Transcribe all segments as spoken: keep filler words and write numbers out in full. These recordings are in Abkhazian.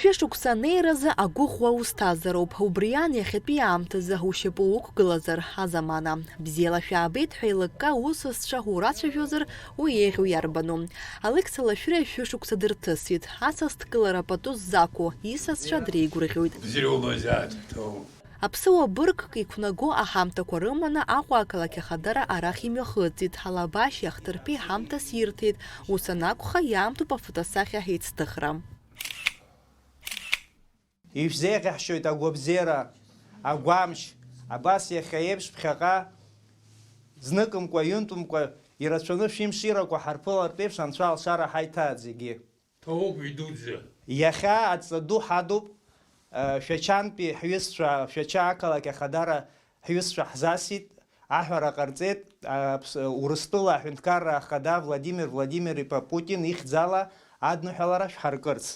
Шәышықәса анеиразы агәыӷуа узҭазароуп, убри аан иахьатәи аамҭазы ушьапы уқәгылазар, азамана. Бзиала шәаабеит ҳәа еилыкка усасцәа урацәажәозар, уи еиӷьу иарбану? Алекса Лашәриа шәышықәса дырҭысит, асасдкылара пату ззақәу исасцәа дреигәырӷьоит. Бзиа умазааит, ҭоуп. Аԥсыуа быргк иқәнаго аҳамҭақәа рыманы Аҟәа ақалақь ахадара арахь имҩахыҵит, Ҳалабашьи ахҭырԥеи ҳамҭас ирҭеит, ус анакәха, иаамҭоуп афотосахьа ҳеицҭыхра. Ишәзеиӷьаҳшьоит агәабзиара, агәамшь, абас иахьа еиԥш ԥхьаҟа зныкымкәа, ҩынтәымкәа ирацәаны шәымширақәа ҳарԥылартә еиԥш Анцәа алшара ҳаиҭааит зегьы. Ҭоуп, идуӡӡа. Иахьа адҵа ду ҳадуп, э, Шәачантәи ҳҩызцәа, Шәача ақалақь ахадара ҳҩызцәа ҳзасит, аҳәара ҟарҵеит, Аԥс-, Урыстәыла аҳәынҭқарра ахада Владимир Владимир-иԥа Путин ихьӡала адныҳәалара шәҳаркырц.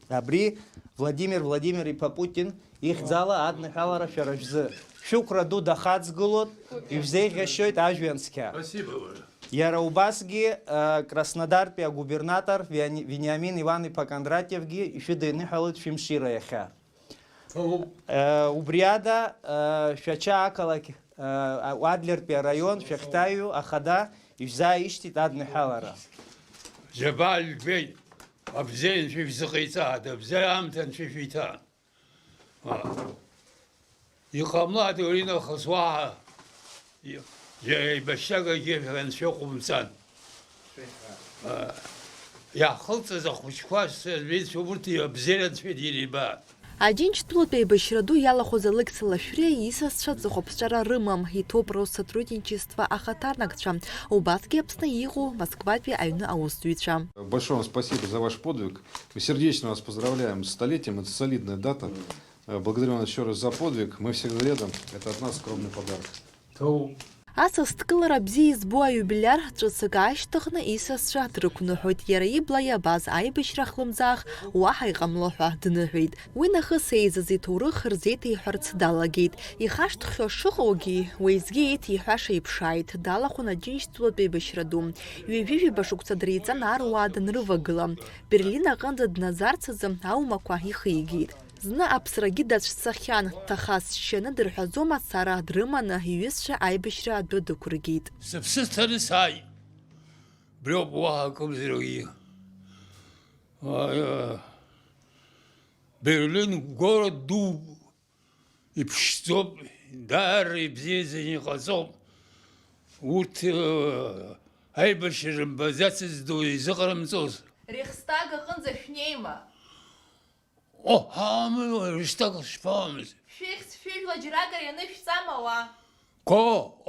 Абри Владимир Владимир-иԥа Путин ихьӡала адныҳәалара шәара шәзы. Шәықәра ду дахаҵгылоит, ишәзеиӷьашьоит ажәҩан цқьа. Спасибо, Валя. Иара убасгьы, э, Краснодартәи агубернатор Виани-, Вениамин Иван-иԥа Кондратиевгьы ишәыдиныҳәалоит шәымшира иахьа. Ҭоуп. Э, убри ада, э, Шәача ақалақь, э, Адлертәи араион шәахьҭаҩу ахада ишәзааишьҭит адныҳәалара. Џьабаа жәбеит, абзиа анцәа ишәзыҟаиҵааит, абзиа аамҭа анцәа ишәиҭааит. Иҟамлааит уи нахыс уаҳа, џьара еибашьракгьы анцәа иҟоумҵан. Иаҳхылҵыз ахәыҷқәа, сырбеит, урҭ абзиара анцәа ириба. Аџьынџьтәылатә еибашьра ду иалахәыз Алекса Лашәриа исасцәа ҵыхәаԥҵәара рымам, иҭоуп Россотрудничество ахаҭарнакцәа, убасгьы Аԥсны иҟоу Москватәи аҩны аусзуҩцәа. Большое вам спасибо за ваш подвиг. Мы сердечно вас поздравляем с столетием. Это солидная дата. Э, благодарю вас ещё раз за подвиг. Мы всегда рядом. Это от нас скромный подарок. Ҭоуп. Асасдкылара бзиа избо аиубилиар ҿыцак аашьҭыхны исасцәа дрықәныҳәоит, иара ибла иабаз аибашьра хлымӡаах уаҳа иҟамло ҳәа дныҳәеит. Уи нахыс еизаз иҭоурых рзеиҭеиҳәарц далагеит. Ихашҭхьоу шыҟоугьы, уеизгьы еиҭеиҳәаша иԥшааит, далахәын Аџьынџьтәылатә еибашьра ду. Ҩажәи жәаба шықәса дреиҵан аруаа данрывагыла. Берлин аҟынӡа дназарц азы аумақәа ихигеит. Зны аԥсрагьы дацәцахьан, дҭахаз џьшьаны дырҳәазо мацара дрыманы иҩызцәа аибашьра адәы дықәыргеит. Сыԥсы ҭаны сааит. Бриоуп уаҳа акымзаракгьы. Берлин город дууп, иԥшӡоуп, даара ибзиаӡаны иҟаҵоуп. Урҭ, э, аибашьра рымбаӡацыз ду изыҟарымҵоз. Рейхстаг аҟынӡа шәнеима? О, ҳаамоуи, Рейхстаг шԥаамыз? Шәихьӡ-шәыжәла џьаракыр ианышәҵама уа? Қо,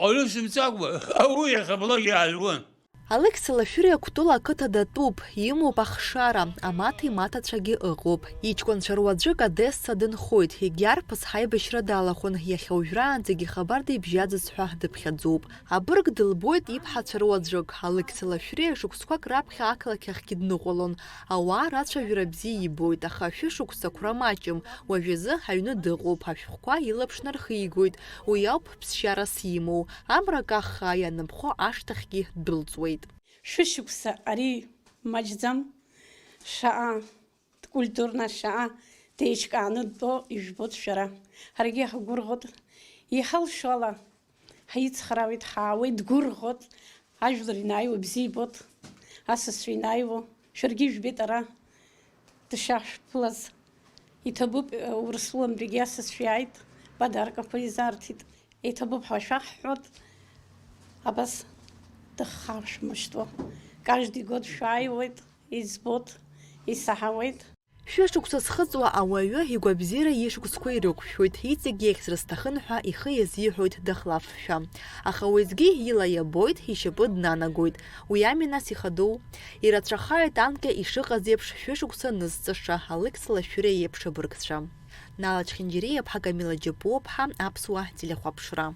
аҩы сымҵакәа, ауаҩы иахьабалак иаалҩуан. Алекса Лашәриа Кәтол ақыҭа датәуп, имоуп ахшара, амаҭеи маҭацәагьы ыҟоуп. Иҷкәынцәа руаӡәык Одесса дынхоит, егьи арԥыс ҳаибашьра далахәын, иахьа уажәраанӡагь ихабар дибжьаӡыз ҳәа дыԥхьаӡоуп. Абырг дылбоит иԥҳацәа руаӡәык, Алекса Лашәриа шықәсқәак раԥхьа ақалақь ахьгьы дныҟәалон. Ауаа рацәажәара бзиа ибоит, аха шәышықәсақәра маҷым, уажәазы аҩны дыҟоуп, ашәҟәқәа илаԥш нархигоит, уи ауп ԥсшьарас имоу, амра каххаа ианынхо ашҭахьгьы ддәылҵуеит. Шәышықәса ари маҷӡам, шаҟа дкультурна, шаҟа деиҿкааны дтәоу ижәбоит шәара. Ҳаргьы ҳгәырӷьоит, иҳалшо ала. Ҳицхраауеит, ҳаауеит, дгәырӷьоит, ажәлар инааиуа бзиа ибоит, асасцәа инааиуа, шәаргьы ижәбеит ара дышшаҳшәԥылаз. Иҭабуп, Урыстәылантәигьы асасцәа иааит, подаркақәа изаарҭеит. Иҭабуп ҳәа шәаҳҳәоит, абас дыхшаҳшәмышьҭуа. Каждый год шәааиуеит, избоит, исаҳауеит. Шәышықәса зхыҵуа ауаҩы игәабзиара ишықәсқәа ирықәшәоит, иҵегь иахьсырсҭахын ҳәа ихы иазиҳәоит дахлафшәа. Аха уеизгьы ила иабоит, ишьапы днанагоит. Уи ами нас ихадоу? Ирацәахааит анкьа ишыҟаз еиԥш шәышықәса нызҵаша Алекса Лашәриа иеиԥш абыргцәа. Нала Чхинџьариа-иԥҳа, Камила Џьапуа-ԥҳа, Аԥсуа телехәаԥшра.